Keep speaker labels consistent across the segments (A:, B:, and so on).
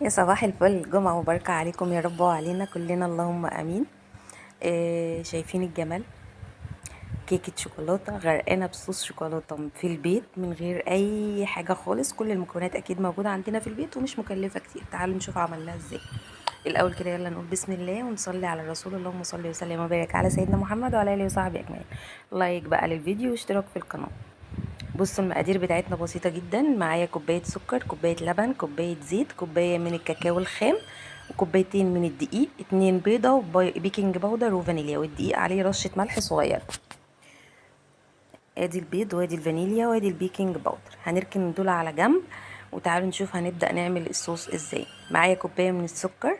A: يا صباح الفل، جمعة مباركة عليكم يا رب وعلينا كلنا، اللهم امين. شايفين الجمال؟ كيكة شوكولاتة غرقانة بصوص شوكولاتة في البيت من غير اي حاجة خالص. كل المكونات اكيد موجودة عندنا في البيت ومش مكلفة كتير. تعالوا نشوف عملناها ازاي. الاول كده يلا نقول بسم الله ونصلي على الرسول، اللهم صل وسلم وبارك على سيدنا محمد وعلى اله وصحبه اجمعين. like بقى للفيديو واشتراك في القناة. بصوا المقادير بتاعتنا بسيطة جدا. معايا كوباية سكر، كوباية لبن، كوباية زيت، كوباية من الكاكاو الخام، وكوبايتين من الدقيق، 2 بيضة، وبيكنج باودر وفانيليا، والدقيق عليه رشة ملح صغيرة. ادي البيض وادي الفانيليا وادي البيكنج باودر. هنركن دول على جنب وتعالوا نشوف هنبدأ نعمل الصوص ازاي. معايا كوباية من السكر،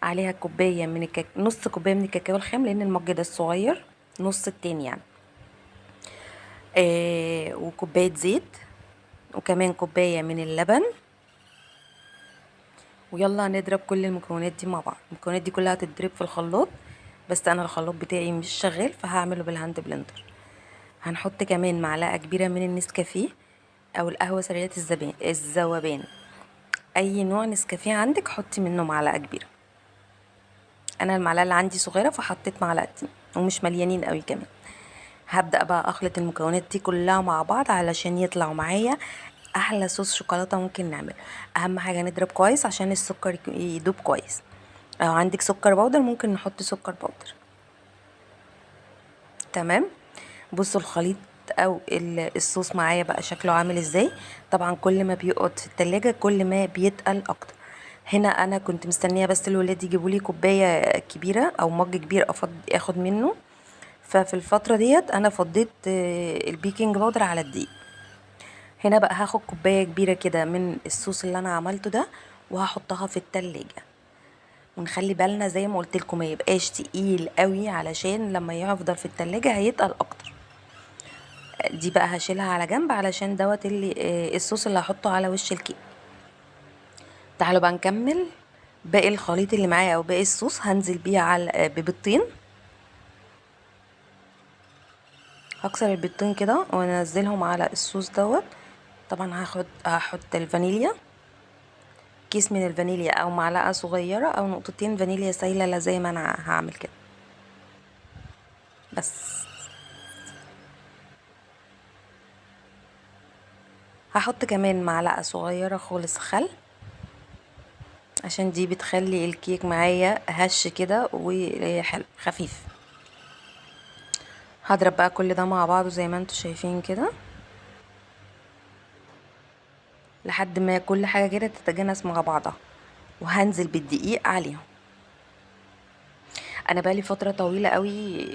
A: عليها كوباية من نص كوباية من الكاكاو الخام لان المج ده الصغير، نص التاني يعني. وكوباية زيت، وكمان كوباية من اللبن. ويلا نضرب كل المكونات دي مع بعض. المكونات دي كلها هتتضرب في الخلاط، بس انا الخلاط بتاعي مش شغال فهعمله بال hand blender. هنحط كمان معلقة كبيرة من النسكافيه او القهوة سريعة الذوبان، اي نوع نسكافيه عندك حطي منه معلقة كبيرة. انا المعلقة اللي عندي صغيرة فحطيت معلقتين ومش مليانين قوي كمان. هبدأ بقى اخلط المكونات دي كلها مع بعض علشان يطلعوا معايا احلى صوص شوكولاتة ممكن نعمله. اهم حاجة نضرب كويس عشان السكر يدوب كويس. لو عندك سكر بودر ممكن نحط سكر بودر. تمام. بصوا الخليط او الصوص معايا بقى شكله عامل ازاي. طبعا كل ما بيقعد في التلاجة كل ما بيتقل اكتر. هنا انا كنت مستنيه بس الولاد يجيبوا لي كوباية كبيرة او مج كبير اخد منه، ففي الفترة ديت انا فضيت البيكنج باودر على الدقيق. هنا بقى هاخد كوباية كبيرة كده من الصوص اللي انا عملته ده وهحطها في التلاجة. ونخلي بالنا زي ما قلت لكم ما يبقاش تقيل قوي علشان لما يفضل في التلاجة هيتقل اكتر. دي بقى هشيلها على جنب علشان دوت الصوص اللي هحطه على وش الكيك. تعالوا بقى نكمل باقي الخليط اللي معايا او باقي الصوص. هنزل بيه ببيضتين. هكسر البيضتين كده وانزلهم على الصوص دوت. طبعا هحط الفانيليا، كيس من الفانيليا او معلقه صغيرة او نقطتين فانيليا سايله، لا زي ما انا هعمل كده بس. هحط كمان معلقه صغيرة خالص خل، عشان دي بتخلي الكيك معايا هش كده وحلو خفيف. هضرب بقى كل ده مع بعضه زي ما انتوا شايفين كده لحد ما كل حاجة كده تتجانس مع بعضها، وهنزل بالدقيق عليهم. انا بقالي فترة طويلة قوي،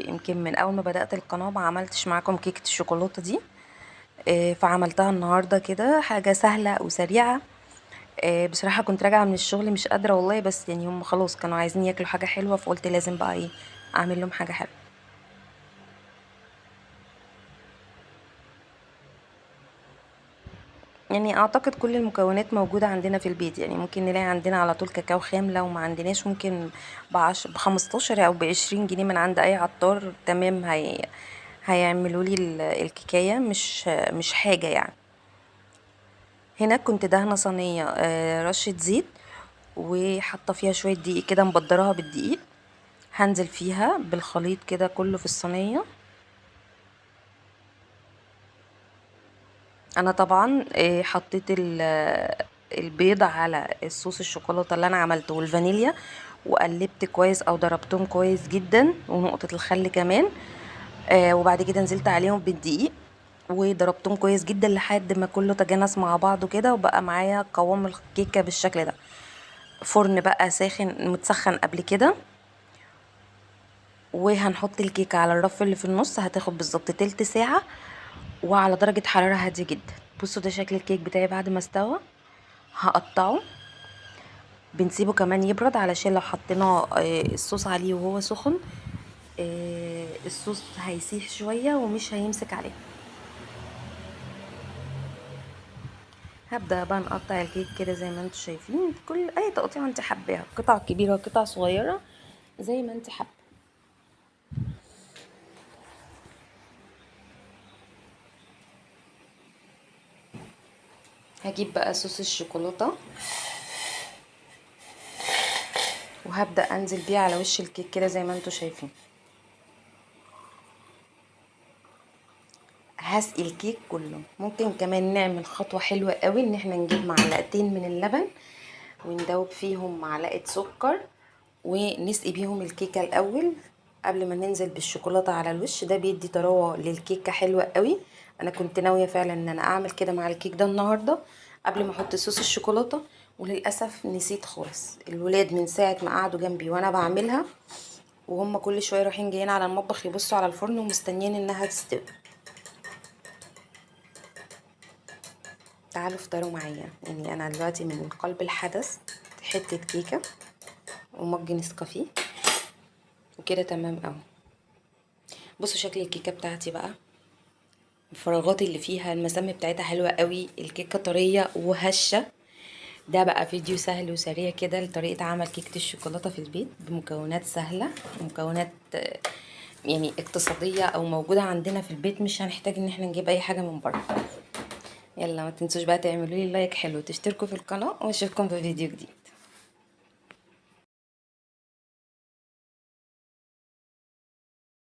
A: يمكن من اول ما بدات القناة ما عملتش معاكم كيكة الشوكولاتة دي، فعملتها النهارده كده، حاجة سهلة وسريعة. بصراحة كنت راجعه من الشغل مش قادرة والله، بس هم خلاص كانوا عايزين ياكلوا حاجة حلوة، فقلت لازم بقى اعمل لهم حاجة حلوة. اعتقد كل المكونات موجودة عندنا في البيت، ممكن نلاقي عندنا على طول كاكاو خام، لو ما عندناش ممكن ب15 او ب20 جنيه من عند اي عطار. تمام، هيعملوا لي الكيكايه، مش حاجة. هنا كنت دهنه صينية، رشه زيت وحاطه فيها شوية دقيق كده، مبدراها بالدقيق. هنزل فيها بالخليط كده كله في الصينية. انا طبعا، حطيت البيض على الصوص الشوكولاتة اللي انا عملته والفانيليا، وقلبت كويس او ضربتهم كويس جدا، ونقطة الخل كمان. وبعد كده نزلت عليهم بالدقيق وضربتهم كويس جدا لحد ما كله تجانس مع بعضه كده، وبقى معايا قوام الكيكه بالشكل ده. فرن بقى ساخن متسخن قبل كده، وهنحط الكيكه على الرف اللي في النص. هتاخد بالظبط تلت ساعة وعلى درجه حرارة هادية جدا. بصوا ده شكل الكيك بتاعي بعد ما استوى. هقطعه، بنسيبه كمان يبرد علشان لو حطينا الصوص عليه وهو سخن، الصوص هيسيح شوية ومش هيمسك عليه. هبدأ بقى نقطع الكيك كده زي ما انتم شايفين، اي تقطيعه انت حباها، قطع كبيرة قطع صغيرة زي ما انت حابة. هجيب بقى صوص الشوكولاتة. وهبدأ انزل بيه على وش الكيك كده زي ما انتوا شايفين. هسقي الكيك كله. ممكن كمان نعمل خطوة حلوة قوي، ان احنا نجيب معلقتين من اللبن وندوب فيهم معلقة سكر ونسقي بيهم الكيكة الاول قبل ما ننزل بالشوكولاتة على الوش. ده بيدي طراوة للكيكة حلوة قوي. انا كنت ناوية فعلا ان انا اعمل كده مع الكيك ده النهاردة قبل ما احط صوص الشوكولاتة، وللأسف نسيت خالص. الولاد من ساعة ما قعدوا جنبي وانا بعملها وهم كل شوية رايحين جايين على المطبخ يبصوا على الفرن ومستنيين انها تستوي. تعالوا افطروا معايا. انا دلوقتي من قلب الحدث حتة كيكة ومج نسكافيه وكده تمام قوي. بصوا شكل الكيكة بتاعتي بقى، الفراغات اللي فيها المسام بتاعتها حلوة قوي، الكيكة طرية وهشة. ده بقى فيديو سهل وسريع كده لطريقة عمل كيكة الشوكولاتة في البيت بمكونات سهلة، مكونات اقتصادية او موجودة عندنا في البيت، مش هنحتاج ان احنا نجيب اي حاجة من بره. يلا ما تنسوش بقى تعملوا لي لايك حلو وتشتركوا في القناة، واشوفكم في فيديو جديد.